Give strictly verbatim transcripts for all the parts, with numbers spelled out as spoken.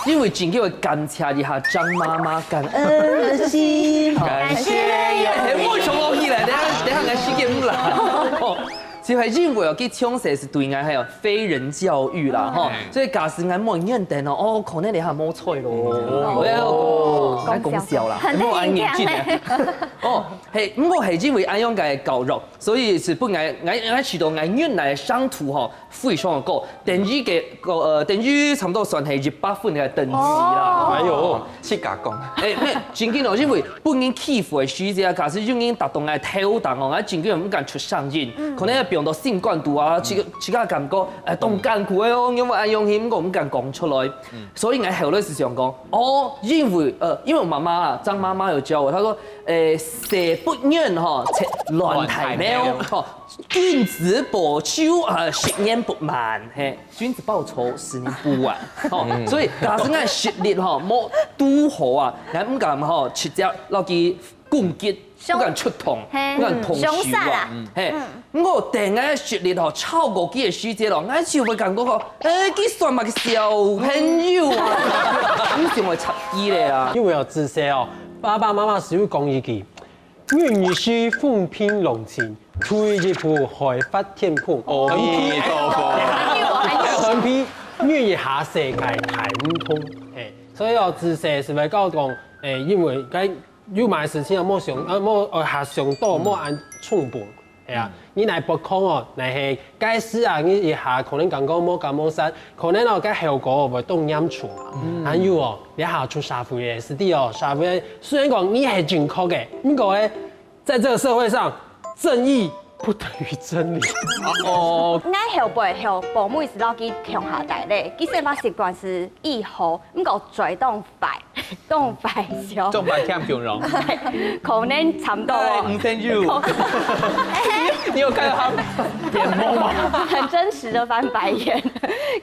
因為真个會感謝一下張媽媽，感恩的心。感謝有你。哎，莫重複起來，等下等下來時間毋來。哦，就係因為哦，佢從細係對𠊎還有非人教育啦，吼，所以假使𠊎無認得哦，哦，可能你還無菜咯。哦，來講笑啦，莫恁認真啊。哦，係，毋過係因為恁樣个教育，所以係本來𠊎𠊎知道𠊎原來上途吼， 非常个高，等於个个呃，等於差毋多算係一百分个等級啦。哎喲，自家講。哎，咩，真緊哦，因為分人欺負个時節啊，假使有人打動𠊎頭頂哦，𠊎真緊毋敢出聲音，可能會變到心肝肚啊，自家自家感覺哎，當艱苦个哦，因為恁樣形，毋過毋敢講出來。所以𠊎後來係想講，哦，因為呃，因為我媽媽啊，張媽媽有教我，她說，哎，細不言吼，亂大貓，吼。 君子報仇啊，十年不晚，嘿，君子報仇，十年不晚。哦，所以假使𠊎實力吼，無堵好啊，𠊎毋敢吼，直接落去攻擊，毋敢出動，嘿，毋敢動手啊，凶殺啊。嘿，毋過等𠊎實力吼，超過佢个時節咯，𠊎就會感覺講，哎，佢算麼个小朋友啊，毋想會插佢咧啊。因為哦，自細哦，爸爸媽媽係有講一句， 忍一時風平浪靜，退一步海闊天空。阿彌陀佛。橫批忍一下世界大毋通。哎，所以哦，自細係會教講，哎，因為該有麼个事情啊，莫想，啊，莫呃，還想到，莫恁衝動。哎呀，你來不空哦，乃係該時啊，你一下可能感覺無感無散，可能哦，該後果會當嚴重啊。還有哦，你下出社會个，係的哦，社會雖然講你係正確个，毋過咧， 在這個社會上，正義不等於真理。哦，𠊎後背後保姆係落去鄉下待咧，佢生活習慣係以後，毋過嘴當壞，當壞笑，當壞欠形容，可能差不多。哎，吳天佑，你有看到他面貌嗎？很真實的翻白眼，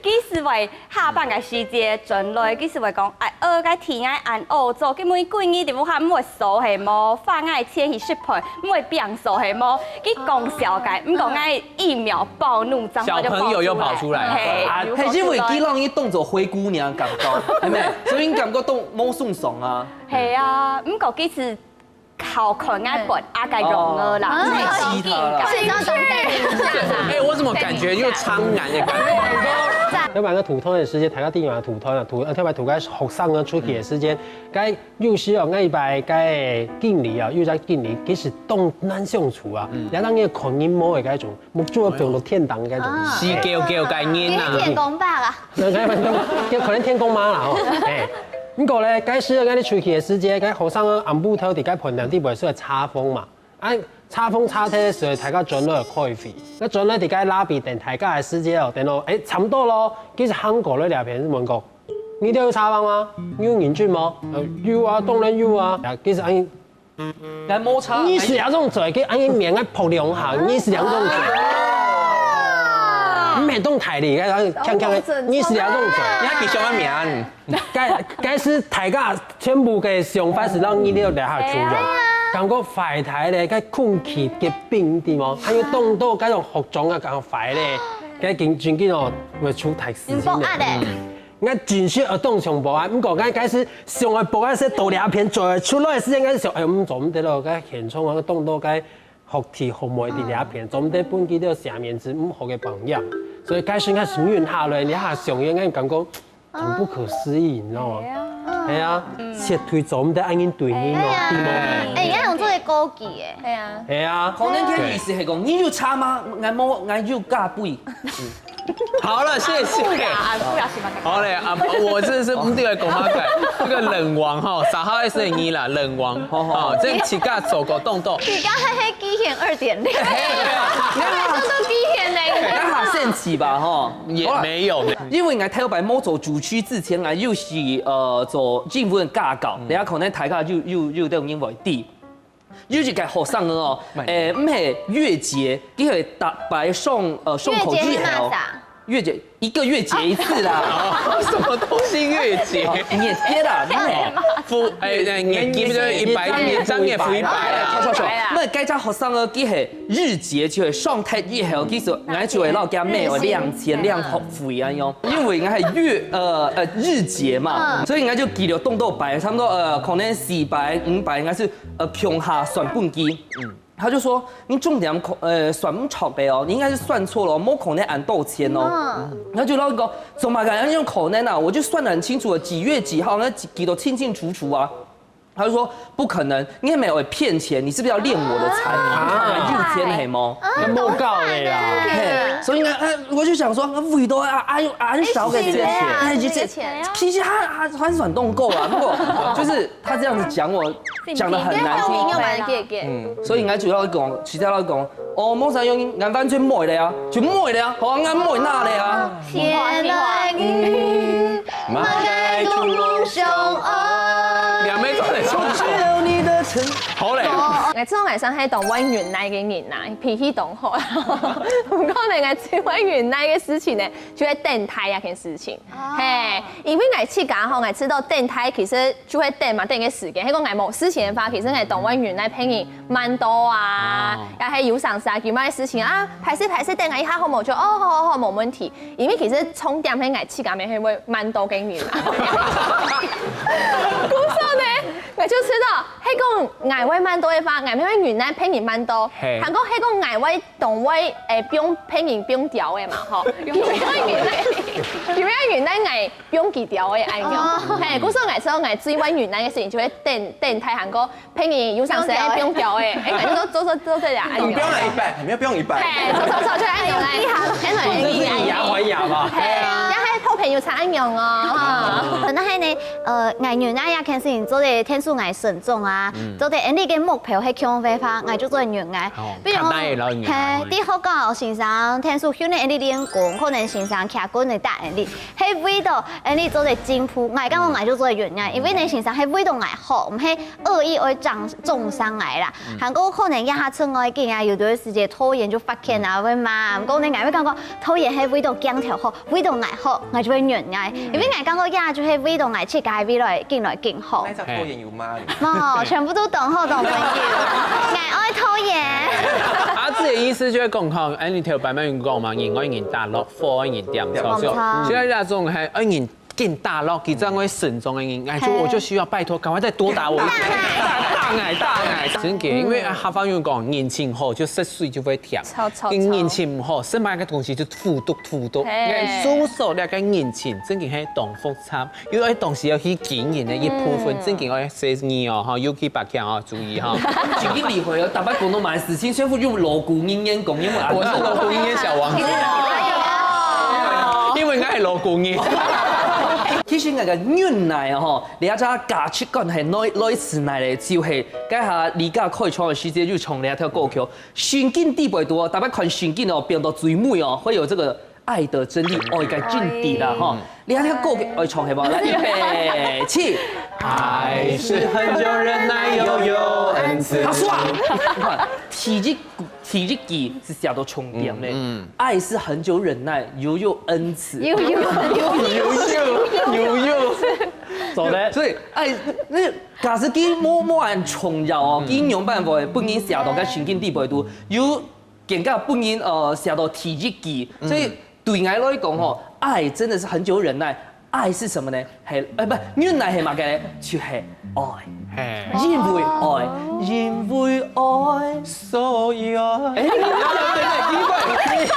其實我 下班个時節轉來，佢係會講，哎，呃，該天愛恁惡做，佢每個月都無閒，毋會掃係無？花𠊎錢去食飯，毋會拚掃係無？佢講笑个，毋過𠊎一秒暴怒，髒話就爆出來。小朋友又跑出來。嘿，啊，又跑出來。係因為佢讓你當做灰姑娘感覺，係咪？所以你感覺都無鬆爽啊。係啊，毋過其實 好看，愛分阿个容我啦，哦，太激他了。所以你知道懂電影啦。哎，我怎麼感覺又蒼藍的感覺？特別个土團个時節，大家定有土團啊，土，呃，特別土个學生啊，出去个時節，該有時哦，𠊎一擺該經理啊，有隻經理，其實當難相處啊，也當个看人無个該種，目珠放到天頂个該種。死狗狗个人啊。天公伯啊。 可能天公媽啦吼。哎，毋過咧，該時𠊎兜出去个時節，該學生啊，暗晡頭佇該飯店底背係會插風嘛。啊，插風插忒，所以大家轉來開會。該轉來佇該lobby等大家个時節哦，等到，哎，差毋多咯，其實行過來這片問講，你兜有插風嗎？有認真無？呃，有啊，當然有啊。啊，其實恁 該無差。你係這種嘴，佢恁樣面愛撲兩下，你係這種嘴。毋係當大力，該強強个，你係這種嘴。你還比較面。該，該時大家全部个想法係讓你兜這下出用，感覺壞態咧，該空氣結冰，對無？還有當多該種服裝啊，感覺壞咧，該緊緊緊哦，會出大事情咧。你無壓咧？ 𠊎真係愛當想報案，毋過𠊎開始想愛報案，係到這片做出來个時間，𠊎就想，哎喲，毋做毋得咯，該現場啊，當多該學弟學妹佇這片，做毋得分佢兜下面子毋好个榜樣，所以開始𠊎係忍下來，你下想，𠊎感覺很不可思議，你知道嗎？哎呀，絕對做毋得恁樣對人哦，對無？哎，你還有做个高級哎。對啊。哎呀，可能佢意思係講，你有差嗎？𠊎無，𠊎有加倍。 好了，謝謝。不雅，不雅，是嗎？好嘞啊，我真的是不知道講麼个，這個冷王哈，啥好意思你啦，冷王，好好，哦，這自家做過動作，你剛才黑機嫌二點零，你還做做機嫌呢？剛好生氣吧哈，也沒有呢。因為𠊎頭擺無做主持之前，𠊎又係呃做英文家教，等下可能大家又又又都有認為知。 有一個學生哦，誒，毋係月姐，佢係逐擺上呃上課以後，月姐係麼儕？月结一个月结一次啦。什么东西月结？月结啦，月。付哎哎，月经就一百，月经也付一百啊。错错错，那該家学生个佢係日结就係上台以後，其實𠊎就會老家妹哦兩千兩付啊用，因為𠊎係月呃呃日结嘛，所以𠊎就記錄當多擺，差不多呃可能四擺五擺，應該係呃共下算分佢。嗯。他就說：“你重點可呃算毋著个哦，你應該是算錯了，無可能恁多錢哦。”然後就老師講：“怎麼可能？有可能啊！我就算得很清楚了，幾月幾號，那幾都清清楚楚啊。”他就說：“不可能，你也沒有騙錢，你是不是要斂我的財？你有錢係無？”要莫告的啦。嘿，所以呢，呃，我就想說，為到啊，啊，有啊，很少个錢，哎是啊哎，就这个钱啊其實他他他算當夠啊，不過就是他這樣子講我，講得很難聽。要不然给给，所以𠊎就老師講，其實老師講，哦，無啥用，𠊎反正買了啊，就買了啊，好啊，𠊎買拿了啊。天啊，你，你還做得衝衝。好嘞。𠊎知𠊎算係當會忍耐个人啊，脾氣當好。毋過呢，𠊎最會忍耐个事情呢，就係等待這件事情。嘿，因為𠊎自家吼，𠊎知道等待其實就係等嘛，等个時間。如果𠊎無事情个話，其實𠊎當會忍耐別人慢到啊，也係有成時啊，佢麼个事情啊，歹勢歹勢，等𠊎一下好無？就哦，好好好，無問題。因為其實重點係𠊎自家乜係會慢到个人啊。故所呢，𠊎就知道，係講𠊎會慢到个話，𠊎乜會忍耐別人慢到。嘿還過係講𠊎會當會誒，放別人放掉个嘛，吼，佢乜會忍耐，佢乜會忍耐𠊎放佢掉个，恁樣。嘿，故所𠊎知道𠊎最會忍耐个事情就係等等待，還過別人有成時會放掉个，誒，𠊎就做做做做呀，恁樣。你不要拿一半，你不要不用一半。嘿，做做做就恁樣來，恁樣你是以牙還牙吧？嘿，也係好朋友才恁樣哦，哈。但係呢，呃，𠊎忍耐這件事情做得天數𠊎成長啊，做得恁樣个目標係共樣个話，𠊎就做得忍耐。哦比如講，較耐老人家嘿，在學校先生天數訓練恁樣練功，可能先生徛棍仔打恁樣，係為到恁樣做得進步，𠊎感覺𠊎就做得忍耐，因為呢先生係為到𠊎好，毋係惡意愛整中傷𠊎啦。還過可能這下出外景啊，有段時間拖延就發現啊，會罵，毋過呢，𠊎會感覺拖延係為到鏡頭好，為到𠊎好，𠊎就會忍耐，因為𠊎感覺這就係為到𠊎自家个未來更來更好。那一。張拖延有嗎？無，全部都當好當朋友。𠊎愛拖延。阿志的意思就係講吼，哎，你頭擺有講嘛，人愛人打落，火愛人點著，沒錯所以現在這種還愛人緊打落，佢正會成長的人，哎，就嘿我就需要拜託，趕快再多打我一點，打打打打打。真的，因為啊，客話有講，人情好就食水就會甜，臭臭臭人情毋好，食麼个東西就苦毒苦毒。嘿哎，所以說那個人情真的係當複雜。 因為當時要去經營的一部分，正經愛細義哦，哈，尤其白強哦，注意哈。已經離開了，打敗廣東馬來西亞，全部用老古人言講，因為我是老古人的小王子，因為我係老古人。其實那個忍耐吼，你要知道價值觀係來來自哪裡，就係該下李家開創的時節就從那條歌曲，聖經底背肚哦，大家看聖經哦，變到最尾哦，會有這個愛的真理，愛个真諦啦吼。你看那個歌曲愛唱係無？來，預備起。還是很久忍耐，又有恩慈。他說啊，你看第一第一句是寫到重點嘞，愛是很久忍耐，又有恩慈。有有有。有有有有，走嘞，所以哎，那假使佢無無恁重要哦，佢仰般會分人寫到該聖經底背肚，又更加分人呃寫到第一句，所以對𠊎來講吼，愛真的是很久忍耐。愛是什麼呢？係，呃，不，忍耐係麼个呢？就係愛，嘿，因為愛，因為愛。所以啊，哎，你不要有點奇怪。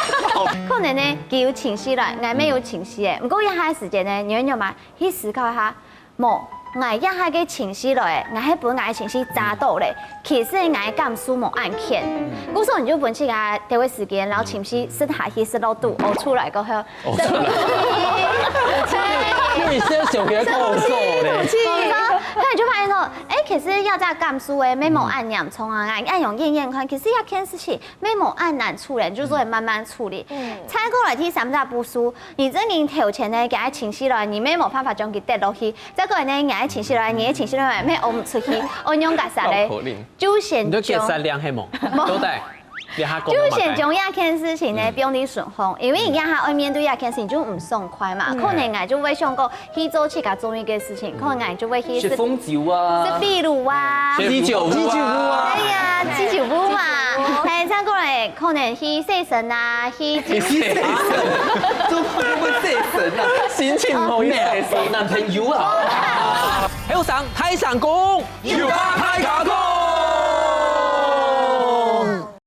可能呢，佢有情緒來，𠊎乜有情緒誒。毋過這下時間呢，你有嘛去思考一下，無，𠊎這下个情緒來，𠊎係分𠊎个情緒抓到咧。其實𠊎个感受無恁強，故所你就分自家這個時間，然後情緒食下去，食落肚，屙出來過後，因為先想起來講說咧，那你就發現說，哎，其實這隻感受誒，乜無恁嚴重啊，𠊎恁樣忍忍看，其實這件事情 乜無恁難處理，你就做得慢慢處理。再過來第三隻步數，你正經頭前呢，佢个情緒來，你乜無辦法將佢跌落去。再過來呢，佢个情緒來，你个情緒來，乜屙毋出去，屙用个啥咧？就先你都結將煞涼係無？都得。你還講就先將這件事情呢，放在身項，因為你看他愛面對這件事情就毋爽快嘛，可能𠊎就會想講去做自家中意个事情，可能𠊎就會去食紅酒啊，食秘魯啊，居酒屋啊，對呀，居酒屋嘛，還唱過來，可能去洗身啊，去去洗身，都不會洗身啊，心情好一點。找男朋友啊，還有上台上工，有啊。